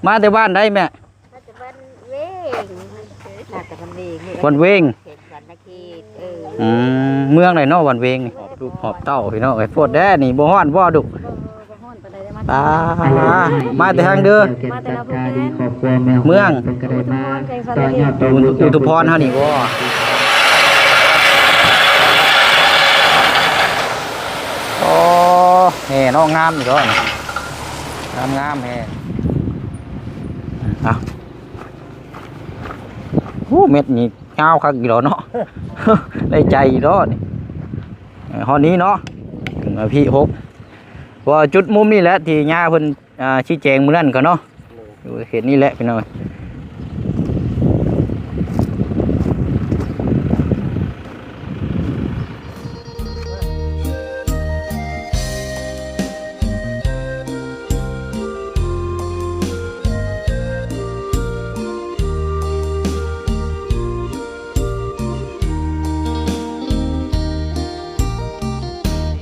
ມາແຕ່ບ້ານໃດແມ່? ມາແຕ່ບ້ານເວງ ມາແຕ່ບ້ານເວງ ວັນເວງ ເຂດສະຫວັນນະເຂດ ເອີ ອືມ ເມືອງໃດເນາະວັນເວງນີ້? ຫອບລູກຫອບເຕົ້າພີ່ນ້ອງເອີຍ ໂພດແດ່ນີ້ ບໍ່ຮ້ອນບໍ່ດຸ? ບໍ່ ບໍ່ຮ້ອນປານໃດເດ້ ມາ ອ່າ ມາແຕ່ທາງເດີ? ມາແຕ່ລາວຜູ້ແທນ ເມືອງ ອຸທຸມພອນ ແຂວງສະຫວັນນະເຂດ ອຸ ອຸທຸມພອນເຮົານີ້ບໍ່? ອໍ ແຫ່ເນາະ ງາມຢູ່ດອກນີ້ ງາມໆ ແຫ່ ເອົາ ໂອ້ ເມັດນີ້ຍາວຄັກຢູ່ດອກເນາະ ໄດ້ໃຈຢູ່ດອກນີ້ ເອີ ຮອດນີ້ເນາະ ເອີ ພີຫົກ ເພາະວ່າຈຸດມຸມນີ້ແຫຼະທີ່ຍ່າເພິ່ນ ອ່າ ຊີ້ແຈງມື້ນັ້ນກໍເນາະ ຢູ່ເຂດນີ້ແຫຼະພີ່ນ້ອງ. ນີ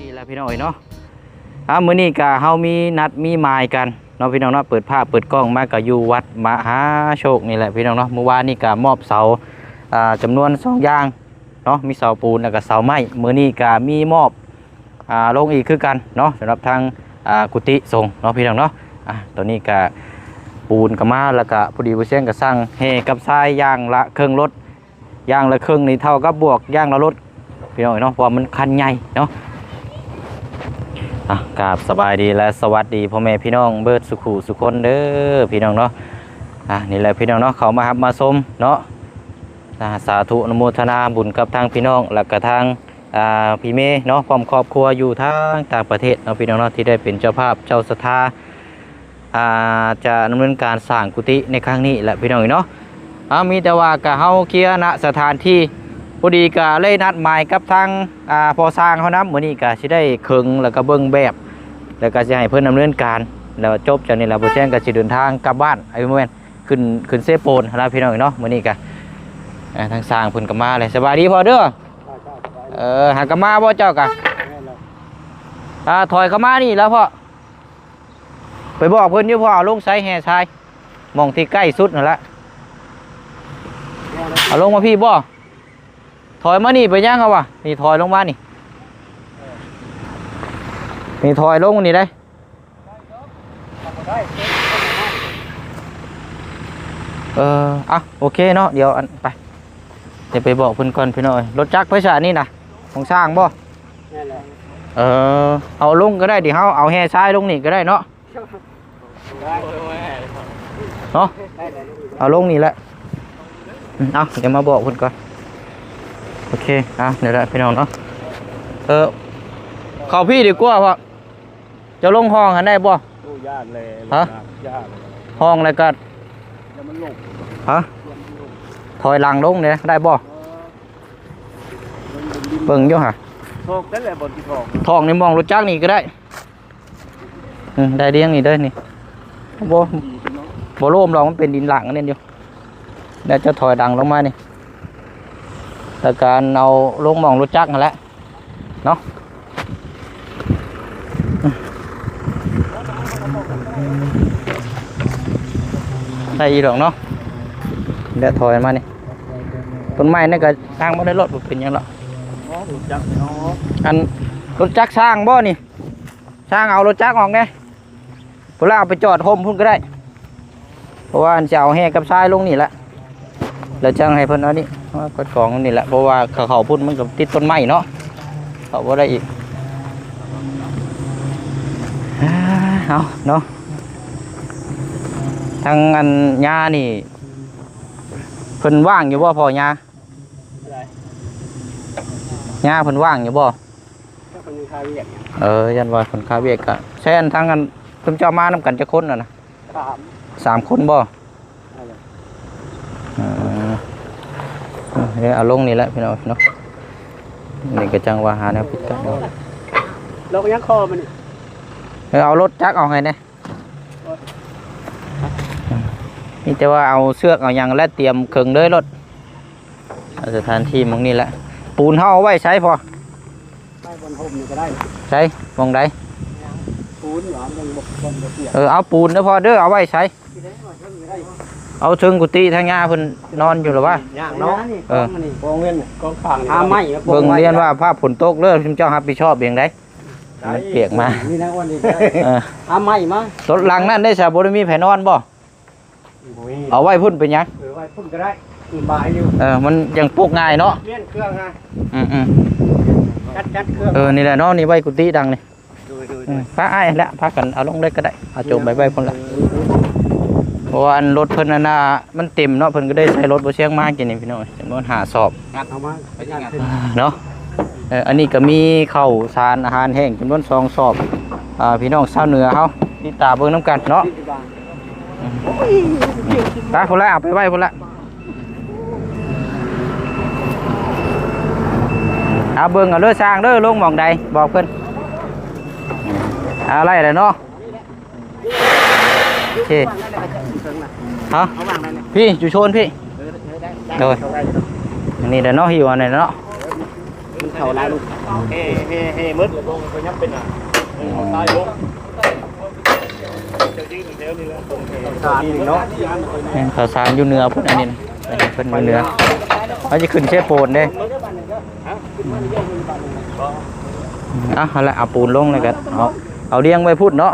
້ແຫຼະພີ່ນ້ອງເອີຍເນາະ ອ່າ ມື້ນີ້ກະເຮົາມີນັດມີໝາຍກັນເນາະພີ່ນ້ອງເນາະ ເປີດພາບເປີດກ້ອງມາກະຢູ່ວັດມະຫາໂຊກນີ້ແຫຼະພີ່ນ້ອງເນາະ. ມື້ວານນີ້ກະມອບເສົາ ອ່າ ຈຳນວນສອງຢ່າງເນາະ ມີເສົາປູນແລ້ວກະເສົາໄມ້ ມື້ນີ້ກະມີມອບ ອ່າ ລົງອີກຄືກັນເນາະ ສຳລັບທາງ ອ່າ ກຸຕິສົງເນາະພີ່ນ້ອງເນາະ. ອ່າ ຕອນນີ້ກະປູນກະມາ ແລ້ວກະພໍດີບໍ່ຊຽງກະສັ່ງແຮ່ກັບຊາຍຢ່າງລະເຄິ່ງລົດ ຢ່າງລະເຄິ່ງນີ້ເທົ່າກັບບວກຢ່າງລະລົດ ພີ່ນ້ອງເອີຍເນາະ ເພາະວ່າມັນຄັນໃຫຍ່ເນາະ. ອ່າ ກາບສະບາຍດີ ແລະ ສະຫວັດດີພໍ່ແມ່ພີ່ນ້ອງເບິດສູ່ຜູ້ສູ່ຄົນເດີພີ່ນ້ອງເນາະ. ອ່າ ນີ້ແຫຼະພີ່ນ້ອງເນາະ ເຂົ້າມາຮັບມາຊົມເນາະ ອ່າ ສາທຸອະນຸໂມທະນາບຸນກັບທາງພີ່ນ້ອງ ແລ້ວກະທາງ ອ່າ ພີ່ເມເນາະ ພ້ອມຄອບຄົວຢູ່ທາງຕ່າງປະເທດເນາະ ພີ່ນ້ອງເນາະ ທີ່ໄດ້ເປັນເຈົ້າພາບເຈົ້າສັດທາ ອ່າ ຈະດຳເນີນການສ້າງກຸຕິໃນຄັ້ງນີ້ແຫຼະ ພີ່ນ້ອງເອີຍເນາະ. ອ່າ ມີແຕ່ວ່າກະເຮົາເຄຍນະສະຖານທີ່ ພໍດີກະເລີຍນັດໝາຍກັບທາງ ອ່າ ພໍ່ຊ່າງເຮົານຳ ມື້ນີ້ກະຊິໄດ້ເຄິ່ງ ແລ້ວກະເບິ່ງແບບ ແລ້ວກະຊິໃຫ້ເພິ່ນດຳເນີນການ ແລ້ວຈົບຈາກນີ້ແລ້ວ ບໍ່ແຊງກະຊິເດີນທາງກັບບ້ານ ເອີ ບໍ່ແມ່ນ ຂຶ້ນ ຂຶ້ນເຊໂປນຫັ້ນລະ ພີ່ນ້ອງເອີຍເນາະ. ມື້ນີ້ກະ ອ່າ ທາງຊ່າງເພິ່ນກະມາແລ້ວ ສະບາຍດີພໍ່ເດີ. ເອີ ຫາກະມາບໍ່ເຈົ້າກະ? ແມ່ນແລ້ວ ອ່າ ຖອຍເຂົ້າມານີ້ແລ້ວພໍ່ ໄປບອກເພິ່ນຢູ່ພໍ່ ເອົາລົງໃສແຮ່ຊາຍ ໝ່ອງທີ່ໃກ້ສຸດຫັ້ນລະ ເອົາລົງມາພີ້ບໍ່? ຖອຍມານີ້ໄປຍັງເອົາວະ ນີ້ຖອຍລົງມານີ້ ນີ້ຖອຍລົງນີ້ໄດ໋. ເອີ ອ່ະ ໂອເຄເນາະ ດຽວອັນ ໄປ ດຽວໄປບອກເພິ່ນກ່ອນພີ່ນ້ອງເອີຍ. ລົດຈັກໄປຊະນີ້ນະ ຂອງຊ່າງບໍ່? ແມ່ນແຫຼະ ເອີ ເອົາລົງກໍໄດ້ ດຽວເຮົາເອົາແຮ່ຊາຍລົງນີ້ກໍໄດ້ເນາະ ເນາະ ເອົາລົງນີ້ແຫຼະ. ເອົາ ດຽວມາບອກເພິ່ນກ່ອນ ໂອເຄ. ອ່ະ ດຽວລະພີ່ນ້ອງເນາະ ເອີ ເຂົ້າພີ້ດີກວ່າ ເຈົ້າລົງຫ້ອງຫັ້ນໄດ້ບໍ່? ໂອ້ ຢ້ານແຫຼະ ຮະ? ຢ້ານ ຫ້ອງແລ້ວກໍ ຢ້ານມັນຫຼົງ ຮະ? ຢ້ານມັນຫຼົງ ຖອຍຫຼັງລົງເດ້ ໄດ້ບໍ່? ເອີ ເບິ່ງຢູ່ຫະ ຖອກນັ້ນແຫຼະ ບ່ອນທີ່ຖອກ ຖອກໃນໝ່ອງລົດຈັກນີ້ກໍໄດ້. ອືມ ໄດ້ດຽງນີ້ເດີນີ້ ບໍ່ ບໍ່ລົ້ມດອກ ມັນເປັນດິນຫຼັງອັນນີ້ຢູ່ ແລ້ວຈະຖອຍຫຼັງລົງມານີ້ ແລ້ວການເອົາລົງໝ່ອງລົດຈັກຫັ້ນແຫຼະ ເນາະ ໄດ້ອີກດອກເນາະ. ແລ້ວຖອຍມານີ້ ຕົ້ນໄມ້ນັ້ນກໍທາງບໍ່ໄດ້ລົດ ບໍ່ເປັນຫຍັງດອກ. ອໍ ລົດຈັກເນາະ ອັນລົດຈັກຊ່າງບໍ່ນີ້? ຊ່າງເອົາລົດຈັກອອກແດ່ ພຸ້ນລະ ເອົາໄປຈອດຮົ່ມພຸ້ນກໍໄດ້ ເພາະວ່າຊິເອົາແຮ່ກັບຊາຍລົງນີ້ແຫຼະ ແລ້ວຈັ່ງໃຫ້ເພິ່ນເອົານີ້ມາກອດກອງນີ້ແຫຼະ ເພາະວ່າເຂົາ ເຂົາພຸ້ນມັນກໍຕິດຕົ້ນໄມ້ເນາະ ເຂົ້າບໍ່ໄດ້ອີກ. ເອົາເນາະ ທາງອັນຍ່ານີ້ເພິ່ນວ່າງຢູ່ບໍ່ພໍ່ຍ່າ? ຍ່າເພິ່ນວ່າງຢູ່ບໍ່? ເຈົ້າເພິ່ນຄາວຽກ ເອີ ຢ້ານວ່າເພິ່ນຄາວຽກ ກະແຊນທາງອັນ ຊຸມເຈົ້າມານຳກັນຈັກຄົນຫັ້ນນະ? ສາມ ສາມຄົນບໍ່? ເອີ ເອີ ເອົາລົງນີ້ແຫຼະພີ່ນ້ອງເນາະ ນີ້ກໍຈັ່ງວ່າຫາແນວປິດກັນເນາະ. ລອກຍັງຄໍມັນນີ້ ເອີ ເອົາລົດຈັກອອກໃຫ້ແດ່ ມີແຕ່ວ່າເອົາເຊືອກເອົາຫຍັງ ແລະ ຕຽມເຄິ່ງເລີຍໂລດ. ເອົາສະຖານທີ່ໝ່ອງນີ້ແຫຼະ ປູນເຮົາເອົາໄວ້ໃສພໍ່? ໄວ້ບ່ອນຮົ່ມນີ້ກໍໄດ້ ໃສ ໝ່ອງໃດ? ປູນຫວາ ຍັງບໍ່ ບໍ່ ບໍ່ເປີດ ເອີ ເອົາປູນເດີພໍ່ເດີ ເອົາໄວ້ໃສ? ເອົາເທິງກຸຕິ ທາງຍ່າເພິ່ນນອນຢູ່ລະວະ? ຍາກເນາະ ເອີ ກອງເງິນ ກອງຂ້າງນີ້ ຫາໄມ້ມາ ເບິ່ງລຽນວ່າຟ້າຝົນຕົກເດີ ຊຸມເຈົ້າຮັບຜິດຊອບເອງໄດ໋ ມັນປຽກມາ ນີ້ນະ ອັນນີ້ກໍໄດ້ ເອີ ຫາໄມ້ມາ ຕົວຫຼັງນັ້ນເດ້ຊະ ບໍ່ໄດ້ມີໃຜນອນບໍ່? ບໍ່ມີ ເອົາໄວ້ພຸ້ນເປັນຫຍັງ? ເອີ ໄວ້ພຸ້ນກໍໄດ້ ສະບາຍຢູ່ ເອີ ມັນຍັງປຸກງ່າຍເນາະ ປ່ຽນເຄື່ອງນະ ອືມໆ ຈັດ ຈັດເຄື່ອງ ເອີ ນີ້ແຫຼະເນາະ ນີ້ໄວ້ກຸຕິດັງນີ້ ໂດຍ ໂດຍ ອືມ ພາອ້າຍແຫຼະ ພາກັນເອົາລົງເລີຍກໍໄດ້ ເອົາໂຈມໄປໄວ້ພຸ້ນລະ ເອີ ເອີ ເອີ ເພາະວ່າອັນລົດເພິ່ນນັ້ນນະ ມັນເຕັມເນາະ ເພິ່ນກໍໄດ້ໃສ່ລົດບໍ່ຊຽງມາກິນນີ້ພີ່ນ້ອງ ຈຳນວນຫ້າສອບ ເອົາມາ ເນາະ ເອີ ອັນນີ້ກໍມີເຂົ້າສານອາຫານແຫ້ງຈຳນວນສອງສອບ ອ່າ ພີ່ນ້ອງຊາວເໜືອເຮົາຕິດຕາມເບິ່ງນຳກັນເນາະ ໄປພຸ້ນລະ ເອົາໄປໄວ້ພຸ້ນລະ ເອົາເບິ່ງເອົາເດີ ຊ່າງເດີ ລົງໝ່ອງໃດ ບອກເພິ່ນ ເອົາໄດ້ແລ້ວເນາະ ໂອເຄ ຮະ ເອົາວາງໄດ້ແລ້ວ ພີ່ ຢູ່ໂຊນພີ່ ເອີ ໄດ້ ໂດຍ ເຂົ້າໄດ້ຢູ່ດອກ ອັນນີ້ແຫຼະເນາະ ຫິ້ວອັນນີ້ເນາະ ມັນເຂົ້າຫຼາຍລູກ ເຮ ເຮ ເຮໝົດ ເອົາຊ້າຍລົງ ເຈົ້າຢືນແຖວນີ້ແຫຼະ ເຂົ້າສານນີ້ເນາະ ແມ່ນເຂົ້າສານຢູ່ເໜືອພຸ້ນ ອັນນີ້ນະ ເພິ່ນຢູ່ເໜືອ ເຮົາຈະຂຶ້ນເຊໂປນເດ້ ເອົາ ຫັ້ນແຫຼະ ເອົາປູນລົງແລ້ວກໍເອົາ ເອົາລຽງໄວ້ພຸ້ນເນາະ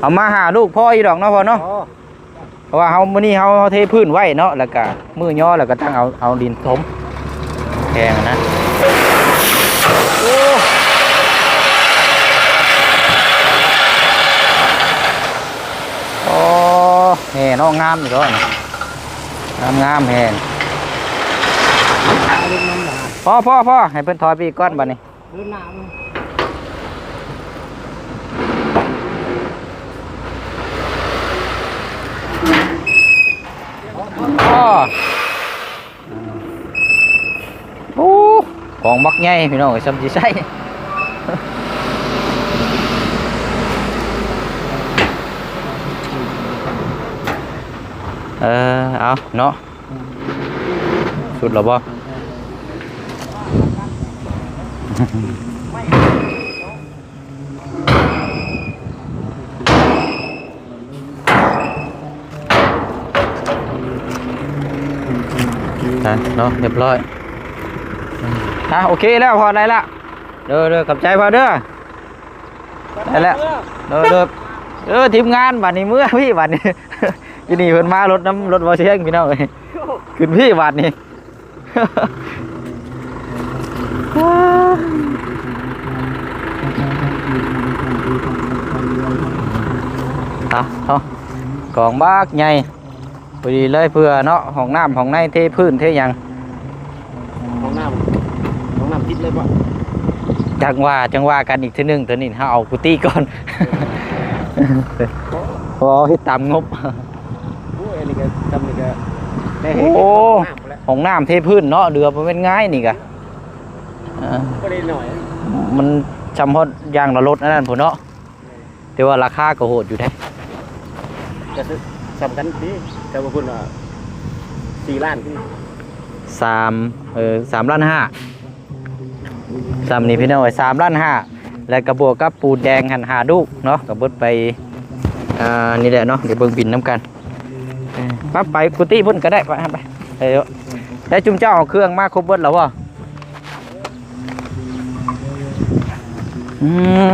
ເອົາມາຫ້າລູກພໍຢູ່ດອກເນາະພໍ່ເນາະ ພໍ ເພາະວ່າເຮົາ ມື້ນີ້ເຮົາ ເຮົາເທພື້ນໄວ້ເນາະ ແລ້ວກະມື້ຍໍ້ ແລ້ວກະຕັ້ງເອົາ ເອົາດິນຖົມແພງນະ ໂອ້ ໂອ້ ແຫ່ເນາະ ງາມຢູ່ເນາະ ງາມໆ ແຫ່ ພໍໆໆ ໃຫ້ເພິ່ນຖອຍໄປອີກກ່ອນບັດນີ້. ເດີນໜ້າມັນ ອໍ ໂອ້ ກອງບັກໃຫຍ່ພີ່ນ້ອງເອີຍ ສ່ຳຊິໃຊ້ ເອີ ເອົາເນາະ. ສຸດແລ້ວບໍ່? ເນາະ ຮຽບຮ້ອຍ ອ່ະ ໂອເຄແລ້ວ ພໍໄດ້ລະ ເດີໆ ຂອບໃຈພໍ່ເດີ. ໄດ້ແລ້ວ ໂດຍ ໂດຍ ເອີ ທີມງານບັດນີ້ ເມືອພີ່ບັດນີ້ ຢູ່ນີ້ເພິ່ນມາລົດນຳລົດບໍ່ຊຽງ ພີ່ນ້ອງເອີຍ ຂຶ້ນພີ່ບັດນີ້ ເອົາ ເອົາ ກອງບັກໃຫຍ່. ພໍດີເລີຍ ເພື່ອເນາະ ຫ້ອງນ້ຳຫ້ອງໃນ ເທພື້ນເທຫຍັງ ຫ້ອງນ້ຳ ຫ້ອງນ້ຳຕິດເລີຍບໍ່? ຈັ່ງວ່າ ຈັ່ງວ່າກັນອີກເທື່ອໜຶ່ງ ຕອນນີ້ເຮົາເອົາກຸຕິກ່ອນ ເພາະເຮົາເຮັດຕາມງົບ ໂອ້ຍ ອັນນີ້ກໍ ຊ່ຳນີ້ກໍໄດ້ ໂອ້ ຫ້ອງນ້ຳເທພື້ນເນາະ ເຫຼືອບໍ່ແມ່ນງ່າຍນີ້ກະ ເອີ ບໍ່ໄດ້ໜ້ອຍ ມັນຊ່ຳຮອດຢ່າງລະລົດອັນນັ້ນພຸ້ນເນາະ. ແມ່ນ ແຕ່ວ່າລາຄາກໍໂຫດຢູ່ເດ້ ກໍຄືສ່ຳກັນຕິ ແຕ່ວ່າພຸ້ນວ່າສີ່ລ້ານຕິ ສາມ ເອີ ສາມລ້ານຫ້າ ສ່ຳນີ້ພີ່ນ້ອງເອີຍ ສາມລ້ານຫ້າ ແລ້ວກໍບວກກັບປູນແດງຫັ້ນຫ້າລູກເນາະ ກໍເບິດໄປ ອ່າ ນີ້ແຫຼະເນາະ ດຽວເບິ່ງບິນນຳກັນ ເອີ ໄປ ໄປກຸຕິພຸ້ນກໍໄດ້ ໄປ ໄປ ໄປ ແລ້ວຈຸມເຈົ້າເອົາເຄື່ອງມາຄົບເບິດແລ້ວບໍ່? ອື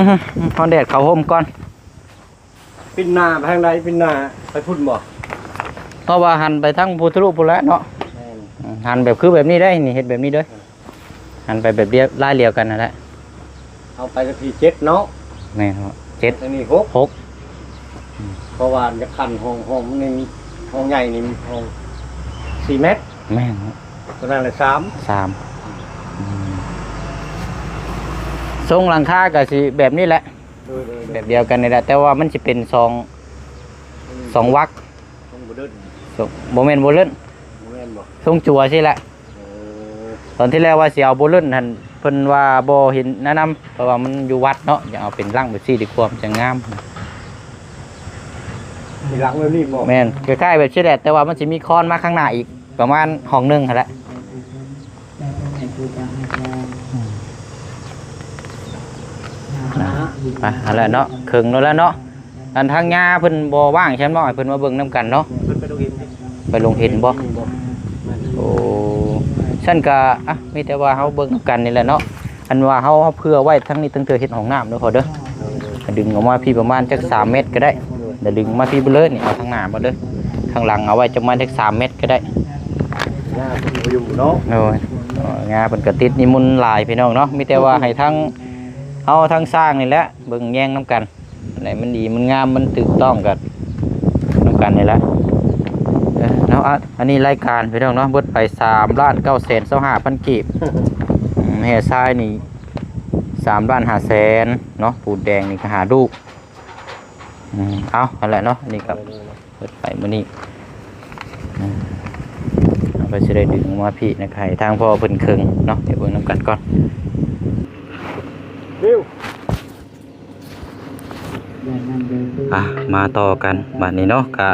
ມ ຮ້ອນແດດເຂົ້າຮົ່ມກ່ອນ ປິ່ນໜ້າໄປທາງໃດ? ປິ່ນໜ້າໄປພຸ້ນບໍ່? ເພາະວ່າຫັນໄປທາງພຸດທະລຸພຸ້ນແຫຼະເນາະ ແມ່ນ ອືມ ຫັນແບບຄືແບບນີ້ໄດ໋ ນີ້ເຮັດແບບນີ້ເດີ ຫັນໄປແບບດຽວ ລາຍດຽວກັນຫັ້ນແຫຼະ ເຮົາໄປກັນທີເຈັດເນາະ ແມ່ນ ເຈັດ ອັນນີ້ຫົກ ຫົກ ເພາະວ່າຈະຂັ້ນຫ້ອງ ຫ້ອງນີ້ ຫ້ອງໃຫຍ່ນີ້ຫ້ອງສີ່ແມັດ ແມ່ນ ຕົວນັ້ນລະສາມ ສາມ ອືມ ຊົງຫຼັງຄາກໍຊິແບບນີ້ແຫຼະ ໂດຍໆໆ ແບບດຽວກັນນີ້ແຫຼະ ແຕ່ວ່າມັນຊິເປັນສອງ ອືມ ສອງວັກ ຊົງໂບເດີນ ຊົງ ບໍ່ແມ່ນໂບເດີນ ບໍ່ແມ່ນບໍ່ ຊົງຈົວຊີ້ແຫຼະ ເອີ ຕອນທີແລກວ່າຊິເອົາໂບເດີນຫັ້ນ ເພິ່ນວ່າບໍ່ເຫັນແນະນຳ ເພາະວ່າມັນຢູ່ວັດເນາະ ຢາກເອົາເປັນຫຼັງແບບຊີ້ດີກວ່າ ມັນຈະງາມ ມີຫຼັງແບບນີ້ບໍ່? ແມ່ນ ຄ້າຍໆແບບຊີ້ແຫຼະ ແຕ່ວ່າມັນຊິມີຄອນມາຂ້າງໜ້າອີກ ປະມານຫ້ອງໜຶ່ງຫັ້ນແຫຼະ ອືມ. ອ່ະ ຫັ້ນແຫຼະເນາະ ເຄິ່ງແລ້ວແຫຼະເນາະ. ອັນທາງຍ່າເພິ່ນບໍ່ວ່າງຊັ້ນເນາະ ໃຫ້ເພິ່ນມາເບິ່ງນຳກັນເນາະ. ເພິ່ນໄປໂຮງຮຽນ ໄປໂຮງຮຽນບໍ່? ໂອ້ ຊັ້ນກະ ອ່ະ ມີແຕ່ວ່າເຮົາເບິ່ງນຳກັນນີ້ແຫຼະເນາະ. ອັນວ່າເຮົາ ເຮົາເຜື່ອໄວ້ທາງນີ້ ຕັ້ງເທື່ອເຮັດຫ້ອງນ້ຳເດີພໍ່ເດີ. ດຶງອອກມາພີ້ປະມານຈັກສາມແມັດກໍໄດ້ ແລ້ວດຶງມາພີ້ເບີດນີ້ ເອົາທາງໜ້າມາເດີ. ທາງຫຼັງເອົາໄວ້ຈັກປະມານຈັກສາມແມັດກໍໄດ້. ຫຍ້າເພິ່ນບໍ່ຢູ່ເນາະ. ໂດຍ ຫຍ້າເພິ່ນກໍຕິດນິມົນຫຼາຍພີ່ນ້ອງເນາະ. ມີແຕ່ວ່າໃຫ້ທາງເຮົາ ທາງຊ່າງນີ້ແຫຼະ ເບິ່ງແຍງນຳກັນ ໃຫ້ມັນດີມັນງາມ ມັນຖືກຕ້ອງກັນນຳກັນນີ້ແຫຼະ. ເອີ ເນາະ ອ່ະ ອັນນີ້ລາຍການພີ່ນ້ອງເນາະ ເບິດໄປສາມລ້ານເກົ້າແສນຊາວຫ້າພັນກີບ. ອືມ ແຮ່ຊາຍນີ້ສາມລ້ານຫ້າແສນເນາະ ປູນແດງນີ້ກໍຫ້າລູກ. ອືມ ເອົາ ຫັ້ນແຫຼະເນາະ ອັນນີ້ກໍເບິດໄປມື້ນີ້. ອືມ ເຮົາກໍຊິໄດ້ດຶງອອກມາພີ້ນະ ໃຫ້ທາງພໍ່ເພິ່ນເຄິ່ງເນາະ ໄປເບິ່ງນຳກັນກ່ອນ. ອ່ະ ມາຕໍ່ກັນບາດນີ້ເນາະ ກະ